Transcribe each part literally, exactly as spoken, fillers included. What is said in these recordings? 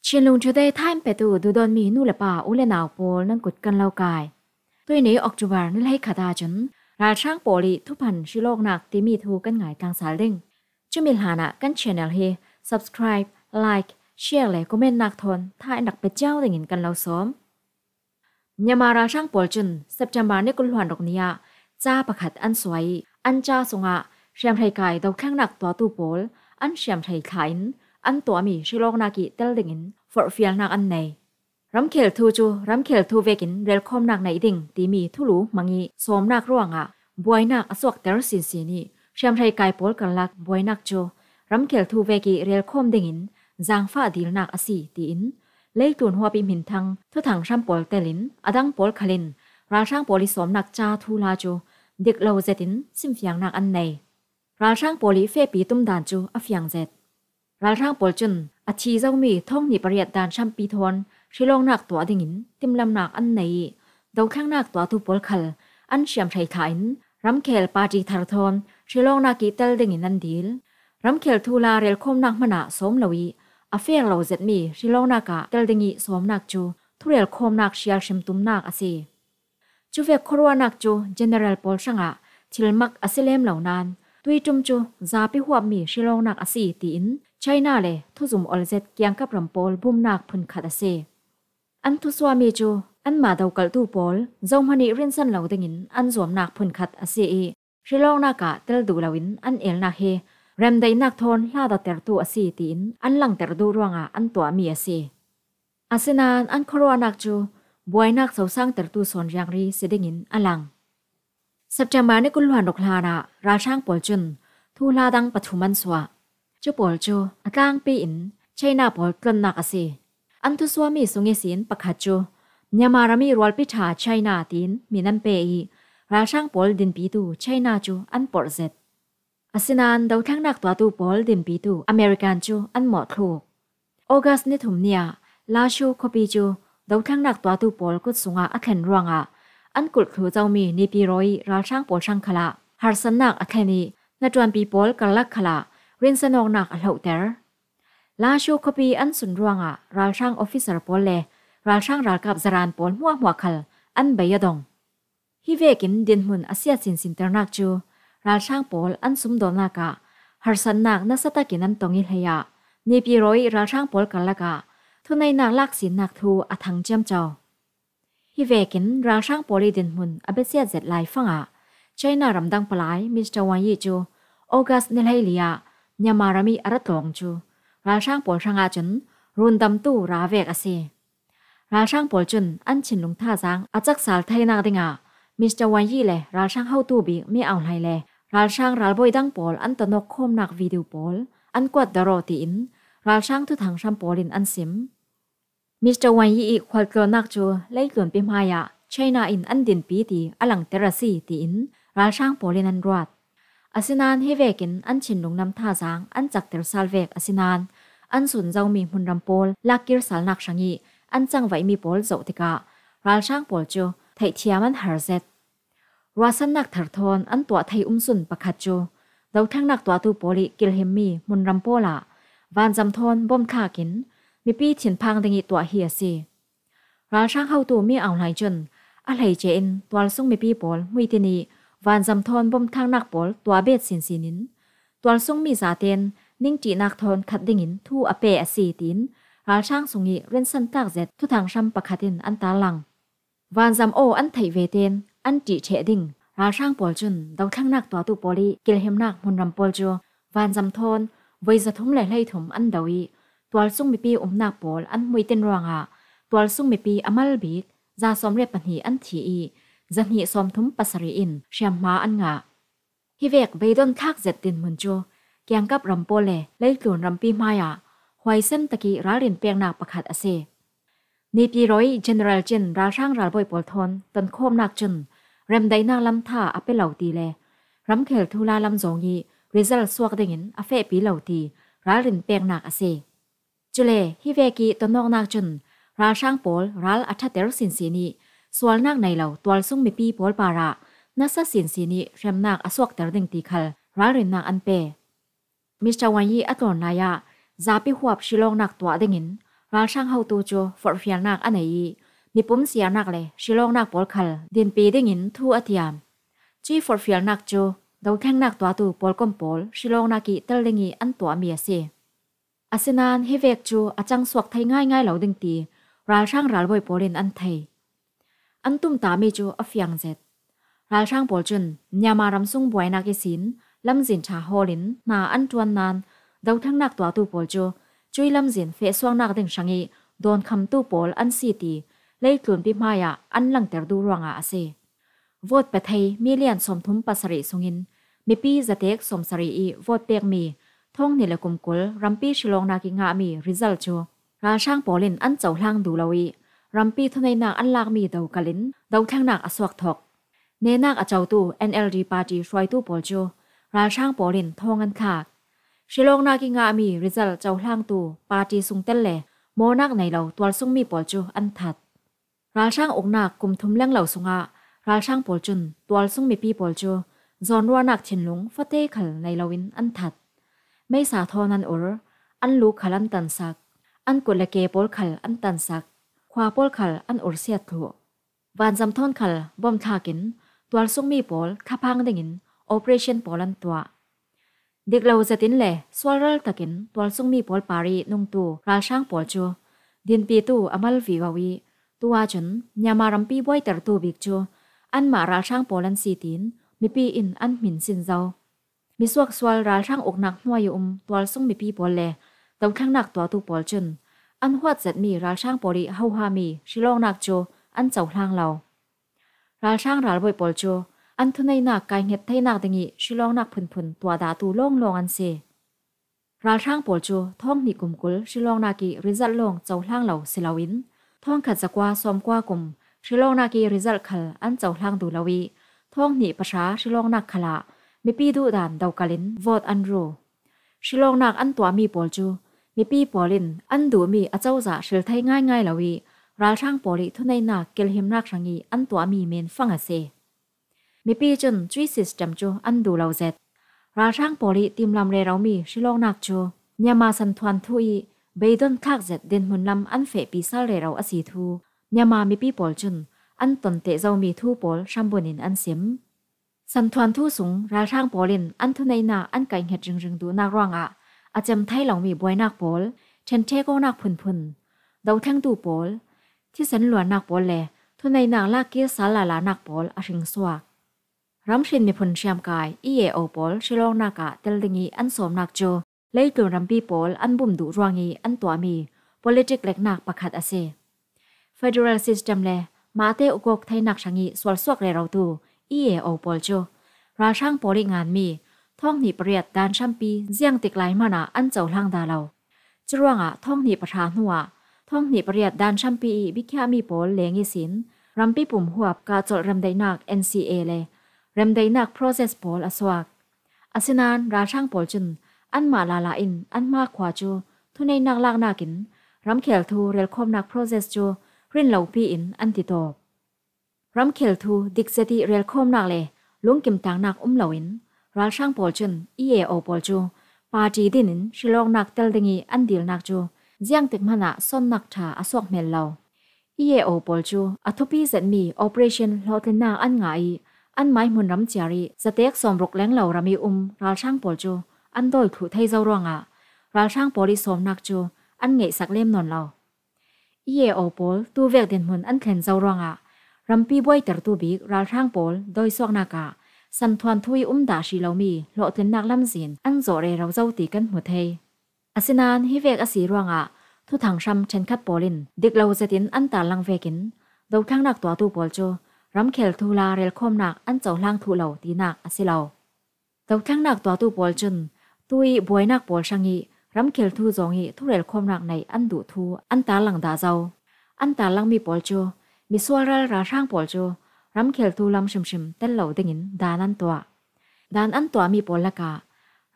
Chinlung Today thain petu duhdawtmi nu le pa u le nau pawl nan kut kan lo kai. Tuini October ni hleikhat ahcun ralhrang pawl ih thuphan hrilawknak timi thu kan ngai tlang sal ding. Cumi hlanah kan channel hi subscribe, like, share le commentnak thawn tha in rak pe cio dingin kan lo sawm. Myanmar ralhrang pawl cun September ni kul hluan ruk ni ah ca pakhat an suai ih an ca sungah hriamhrei kai dothlengnak tuahtu pawl an hriamhrei thla in an tuahmi hrilawknak ih tel dingin forhfialnak an nei. Ramkhel thu cu ramkhel thu vekin relkhawmnak neih ding timi thulu hmang ih sawmnak ruangah buainak a suakter sinsin ih hriamhrei kai pawl karlak buainak cu ramkhel thu vek ih relkhawm dingin zaangfah dilnak a si, tiin leitlun huap ih hminthang thuthang hram pawl telin a dang pawl khalin ralhrang pawl ih sawmnak ca thuhla cu dik lo zetin simfiangnak an nei. Ralhrang pawl ih fehpi tumdan cu a fiang zet. Ralhrang pawl cun a thi zomi thawng hnih pariat dan hrampi thawn hrilawknak tuah dingin timlamnak an nei ih dothlengnak tuahtu pawl khal an hriamhrei thla in ramkhel party thar thawn hrilawknak ih tel dingin an dil. Ramkhel thuhla relkhawmnak hmanah sawm lo ih a fek lo zetmi hrilawknak ah tel ding ih sawmnak cu thurelkhawmnak hrial hrimtumnak a si. Cuvek khuaruahnak cu general pawl hrangah thilmak a si lem lo nain tuiṭum cu zapi huapmi hrilawknak a si, tiin China le thuzum olzet kiangkap ram pawl bumnak phunkhat a si. An thusuahmi cu anmah dokalhtu pawl zohman ih rinsan lo dingin an zuamnak phunkhat a si ih hrilawknak ah tel duh loin an elnak hi remdaihnak thawn hladatertu a si, tiin an langter duh ruangah an tuahmi a si. Asinain an khuaruahnak cu buainak sosangtertu sawnriangri si dingin a lang. September ni kul hluan ruk hlanah ralhrang pawl cun thuhla dang pathum an suah. Cu pawl cu a tlangpi in China pawl tlonnak a si. An thusuahmi sung ihsin pakhat cu Myanmar ram ih rualpi ṭha China tiin min an pe ih ralhrang pawl dinpitu China cu an porh zet. Asinain dothlengnak tuahtu pawl dinpitu American cu an mawhthluk. August ni thum ni ah Lashu khuapi cu dothlengnak tuahtu pawl kut sungah a thlen ruangah an kulh thlu comi Naypyidaw ih ralhrang pawl hrang khalah harsatnak a thlen ih hnaṭuanpi pawl karlak khalah rinsanawknak a hlohter. Lashu khuapi an sun ruangah ralhrang officer pawl le ralhrang ralkap zaran pawl hmuahhmuah khal an bei a dong. Hi vekin dinhmun a siat sinsinternak cu ralhrang pawl an sumdawnnak ah harsatnak nasa takin an tong ih hleiah Naypyidaw ih ralhrang pawl karlak ah thuneihnak laksinnak thu a thang ciamco. Hi vekin ralhrang pawl ih dinhmun a biasiat zet laifangah China ramdang palai Mister Wang Yi cu August ni hleili ah Myanmar ram ih a ra tlawng cu ralhrang pawl hrangah cun rundamtu ra vek a si. Ralhrang pawl cun an thinlung thazaang a caksal theinak dingah Mister Wang Yi le ralhrang hotu bik Min Aung Hlaing le ralhrang ralbawi dang pawl an tonawk khawmnak video pawl an kuat daraw tiin ralhrang thuthang hram pawl in an sim. Mister Wang Yi ih khualtlawnnak cu leitlunpi hmaiah China in an dinpi ti a langter a si, tiin ralhrang pawl in an ruat. Asinain hi vekin an thinlung nam thazaang an cakter sal vek asinain an sun zomi hmunram pawl lakkir salnak hrang ih an cangvaihmi pawl zoh tikah ralhrang pawl cu theihthiam an har zet. Ruahsannak thar thawn an tuah thei umsun pakhat cu dothlengnak tuahtu pawl ih kilhimmi hmunram pawl ah vanzam thawn bom thlak in mipi thinphang ding ih tuah hi a si. Ralhrang hotu Min Aung Hlaing cun a hleice in tualsung mipi pawl hmuitin ih vanzam thawn bom thlaknak pawl tuah bet sinsin in tualsung mi zaten ningṭihnak thawn khat dingin thu a pe a si, tiin ralhrang sung ih rinsan tlak zet thuthang hram pakhat in an tarlang. Vanzam aw an theih vetein an ṭih ṭheh ding ralhrang pawl cun dothlengnak tuahtu pawl ih kilhimnak hmunram pawl cu vanzam thawn voi zathum le hleithum an do ih tualsung mipi umnak pawl an hmuitin ruangah tualsung mipi a mal bik za sawmriat pahnih an thi ih zahnih sawmthum pasarih in hriamhma an ngah. Hi vek beidon thlak zet dinhmun cu kiangkap ram pawl le leitlun rampi hmaiah huaisen tak ih ralrin peknak pakhat a si. Naypyidaw ih General cin ralhrang ralbawi pawl thawn tonkhawmnak cun remdaihnak lam tha a pe lo ti le ramkhel thuhla lam zawng ih result suak dingin a fehpi lo ti ralrin peknak a si. Cule hi vek ih tonawknak cun ralhrang pawl ral a ṭhater sinsin ih sualnak nei lo tualsung mipi pawl parah nasa sinsin ih hremnak a suakter ding ti khal ralrinnak an pe. Mister Wang Yi a tlawn lai ah zapi huap hrilawknak tuah dingin Ralhrang hotu cu forhfialnak a nei ih mipum siarnak le hrilawknak pawl khal dinpi dingin thu a tiam. Cuih forhfialnak cu dothlengnak tuahtu pawlkom pawl hrilawknak ih tel ding ih an tuahmi a si. Asinain hivek cu a cangsuak thei ngaingai lo ding ti ralhrang ralbawi pawl in an thei. An tumtahmi cu a fiang zet. Ralhrang pawl cun Myanmar ram sung buainak ihsin lamzin ṭha hawlin hna an ṭuan nain dothlengnak tuahtu pawl cu cuih lamzin fehsuaknak ding hrangih dawnkhamtu pawl an si ti leitlunpi hmaiah an langter duh ruangah a si. Vote pe thei million sawmthum pasarih sungin mipi zatek sawmsarih ih vote pekmi thawnghnih le kum kul rampi hrilawknak ih ngahmi result cu ralhrang pawl in an cohlang duh lo ih rampi thuneihnak an lakmi dokalin dothlengnak a suak thok. Nenak a cotu N L D party hruaitu pawl cu ralhrang pawl in thawng an thlak. Hrilawknak ih ngahmi result cohlangtu party sungtel le mawhnak nei lo tualsungmi pawl cu an that. Ralhrang uknak kum thum lenglo sungah ralhrang pawl cun tualsung mipi pawl cu zawnruahnak thinlung fate khal nei loin an that. Meisa thawn an ur, an lu khal an tansak, an kut le ke pawl khal an tansak, khua pawl khal an ursiat thluh. Vanzam thawn khal bom thlakin tualsungmi pawl thlaphang dingin operation pawl an tuah. Dik lo zetin le sualral takin tualsungmi pawl parih nungtu ralhrang pawl cu dinpitu a mal vivo ih tu ahcun Myanmar rampi buaitertu bik cu anmah ralhrang pawl an si tiin mipi in an hmin sin zo. Misuak sual ralhrang uknak hnuai a um tualsung mipi pawl le dothlengnak tuahtu pawl cun an huat zetmi ralhrang pawl ih hohami hrilawknak cu an cohlang lo. Ralhrang ralbawi pawl cu an thuneihnak kaihnget theinak dingih hrilawknak phunphun tuahdahtu lawnglawng an si. Ralhrang pawl cu thawnghnih kum kul hrilawknak ih result lawng cohlang lo si loin thawngkhat zakua sawmkua kum hrilawknak ih result khal an cohlang duh lo ih thawnghnih pahra hrilawknak khalah mipi duhdan dokalin vote an ru. Hrilawknak an tuahmi pawl cu mipi pawl in an duhmi a cozah hril thei ngaingai lo ih ralhrang pawl ih thuneihnak kilhimnak hrangih an tuahmi menfang a si. Mipi cun cuih system cu an duh lo zet. Ralhrang pawl ih timlam reromi hrilawknak cu Myanmar santhuanthu ih beidon thlak zet dinhmun lam an fehpi sal rero a si thu Myanmar mipi pawl cun an tonteh zomi thu pawl hrambun in an sim. Santhuanthu sung ralhrang pawl in an thuneihnak an kaihhnget ringring duhnak ruangah a cem thei lomi buainak pawl, ṭhenṭhek awknak phunphun, dothlengtu pawl, thisen luannak pawl le thuneihnak lakkir sal lalanak pawl a hringsuak. Ramhrin miphun hriamkai E A O pawl hrilawknak ah tel dingih an sawmnak cu leitlun rampi pawl an bum duh ruangih an tuahmi politik leknak pakhat a si. Federal system le mahte ukawk theinak hrangih sualsuak rerotu E A O pawl cu ralhrang pawl ih nganmi thawnghnih pariat dan hrampi ziangtik lai hmanah an cohlang dah lo. Curuangah thawnghnih pahra hnuah thawnghnih pariat dan hrampi ih bikhiahmi pawl leng ihsin rampi pum huap kahcolh remdaihnak N C A le remdaihnak process pawl a suak. Asinain ralhrang pawl cun anmah lala in an hmakhua cu thuneihnak laknak in ramkhel thu relkhawmnak process cu rin lopi in an titawp. Ramkhel thu dik zet ih relkhawmnak le lungkim tlangnak um loin ralhrang pawl cun E A O pawl cu party dinin hrilawknak tel dingih an dilnak cu ziangtik hmanah sawnnak ṭha a suak hmel lo. E A O pawl cu a thupi zetmi operation hlawhtlinnak an ngah ih an maihmun ram ciar ih zatek sawmruk lenglo ram ih um ralhrang pawl cu an dawi thluh thei zo ruangah ralhrang pawl ih sawmnak cu an ngeihsak lem nawn lo. E A O pawl tuvek dinhmun an thlen zo ruangah rampi buaitertu bik ralhrang pawl dawisuaknak ah santhuanthu ih umdah hrih lomi hlawhtlinnak lamzin an zawh rero zo ti kan hmu thei. Asinain hivek a si ruangah thuthang hram ṭhenkhat pawl in dik lo zetin an tarlang vekin dothlengnak tuahtu pawl cu ramkhel thu la relkhawmnak an cohlang thluh lo tinak a si lo. Dothlengnak tuahtu pawl cun tu ih buainak pawl hrangih ramkhel thu zawng ih thurelkhawmnak neih an duh thu an tarlang dah zo. An tarlangmi pawl cu misual ral ralhrang pawl cu ramkhel thu lam hrimhrim tel lo dingin dan an tuah. Dan an tuahmi pawl lakah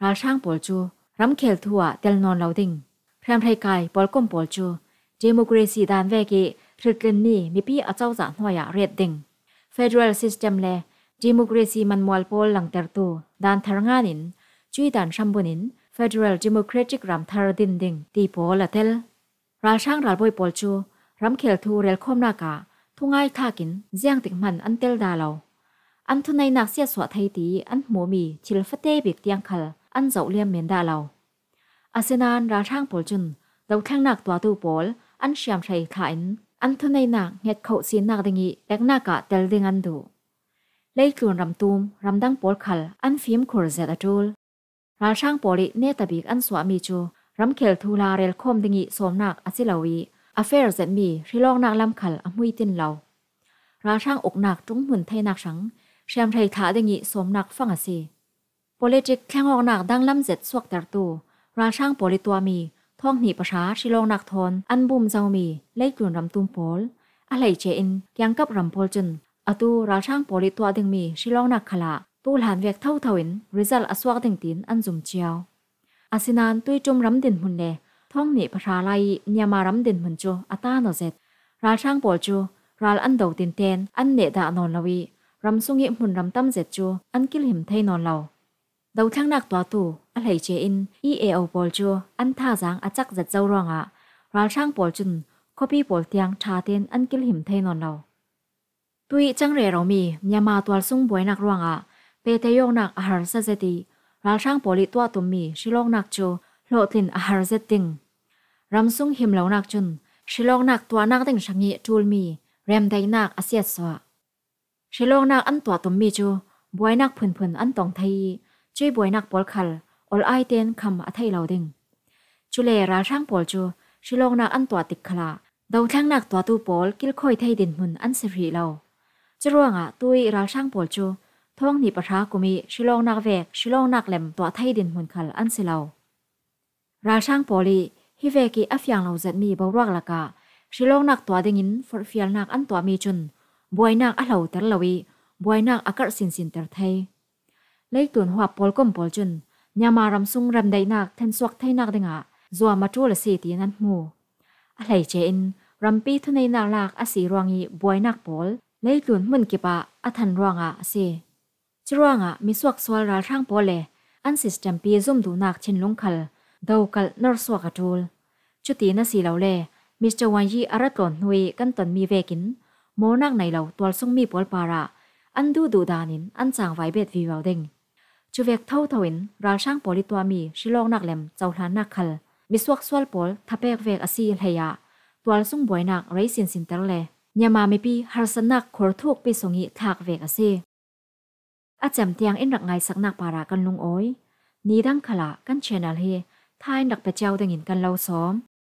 ralhrang pawl cu ramkhel thu ah tel nawn lo ding, hriamhreikai pawlkom pawl cu democracy dan vek ih hriltlinmi mipi a cozah hnuai ah ret ding, federal system le democracy manmual pawl langtertu dan thar ngan in cuih dan hrambun in federal democratic ramthar din ding ti pawl a tel. Ralhrang ralbawi pawl cu ramkhel thu relkhawmnak ah thungai thlakin ziangtik hman an tel dah lo. An thuneinak siatsuah thei ti an hmuhmi thil fate bik tiang khal an zoh liam men dah lo. Asinain ralhrang pawl cun dothlengnak tuahtu pawl an hriamhrei thlah in an thuneinak hngetkhoh sinnak ding ih eknak ah tel ding an duh. Leitlun ramtum ramdang pawl khal an fimkhur zet a ṭul. Ralhrang pawl ih neta bik an suahmi cu ramkhel thuhla relkhawm ding ih sawmnak a si lo ih a fer zetmi hrilawknak lam khal a hmuitin lo. Ralhrang uknak ṭunghmun theinak hrang hriamhrei thlah ding ih sawmnak fang a si. Politik thlengawknak danglam zet suaktertu ralhrang pawl ih tuahmi thawng hnih pahra hrilawknak thawn an bum zomi leitlun ramtum pawl a hleice in kiangkap ram pawl cun atu ralhrang pawl ih tuah dingmi hrilawknak khalah tuhlan vek thotho in result a suak ding tiin an zum cio. Asinain tuiṭum ram dinhmun le thawng hnih pahra lai ih Myanmar ram dinhmun cu a ta naw zet. Ralhrang pawl cu ral an do tinten an neh dah nawn lo ih ramsung ih hmun ram tam zet cu an kilhim thei nawn lo. Dothlengnak tuahtu a hleice in E A O pawl cu an thazaang a cak zet zo ruangah ralhrang pawl cun khuapi pawl tiang ṭha tein an kilhim thei nawn lo. Tuih cang reromi Myanmar tualsung buainak ruangah pehte awknak a harsa zet ih ralhrang pawl ih tuah tummi hrilawknak cu hlawhtlin a har zet ding. Ramsung him lonak cun hrilawknak tuahnak ding hrang ih ṭulmi remdaihnak a siatsuah. Hrilawknak an tuah tummi cu buainak phunphun an tong thei ih cuih buainak pawl khal ol ai tein kham a theih lo ding. Cule ralhrang pawl cu hrilawknak an tuah tik khalah dothlengnak tuahtu pawl kilkhawi thei dinhmun an si hrih lo. Curuangah tuih ralhrang pawl cu thawng hnih pahra kum ih hrilawknak vek hrilawknak lem tuah thei dinhmun khal an si lo. Ralhrang pawl ih hivek ih a fiang lo zetmi boruak lakah hrilawknak tuah dingin forhfialnak an tuahmi cun buainak a hloter lo ih buainak a karh sinsinter thei. Leitlun huap pawlkom pawl cun Myanmar ramsung remdaihnak thlensuak theinak dingah zuam a ṭul a si tiin an hmu. A hleice in rampi thuneinak lak a si ruang ih buainak pawl leitlun hmun kipah a than ruangah a si. Curuangah misuak sual ralhrang pawl le an system pi zumduhnak thinlung khal dokalh norsuak a ṭul. Cuti na si lo le Mister Wang Yi a ra tlawn hnu ih kan tonmi vekin mawhnak nei lo tualsungmi pawl parah an duhduh danin an cangvai bet vivo ding. Cuvek thotho in ralhrang pawl ih tuahmi hrilawknak lem cohlannak khal misuak sual pawl thapek vek a si hleiah tualsung buainak rei sinsinter le Myanmar mipi harsatnak khur thukpi sung ih thlak vek a si. A cem tiang in rak ngaisaknak parah kan lungawi. Nidang khalah kan channel hi tha in rak pe cio dingin kan lo sawm.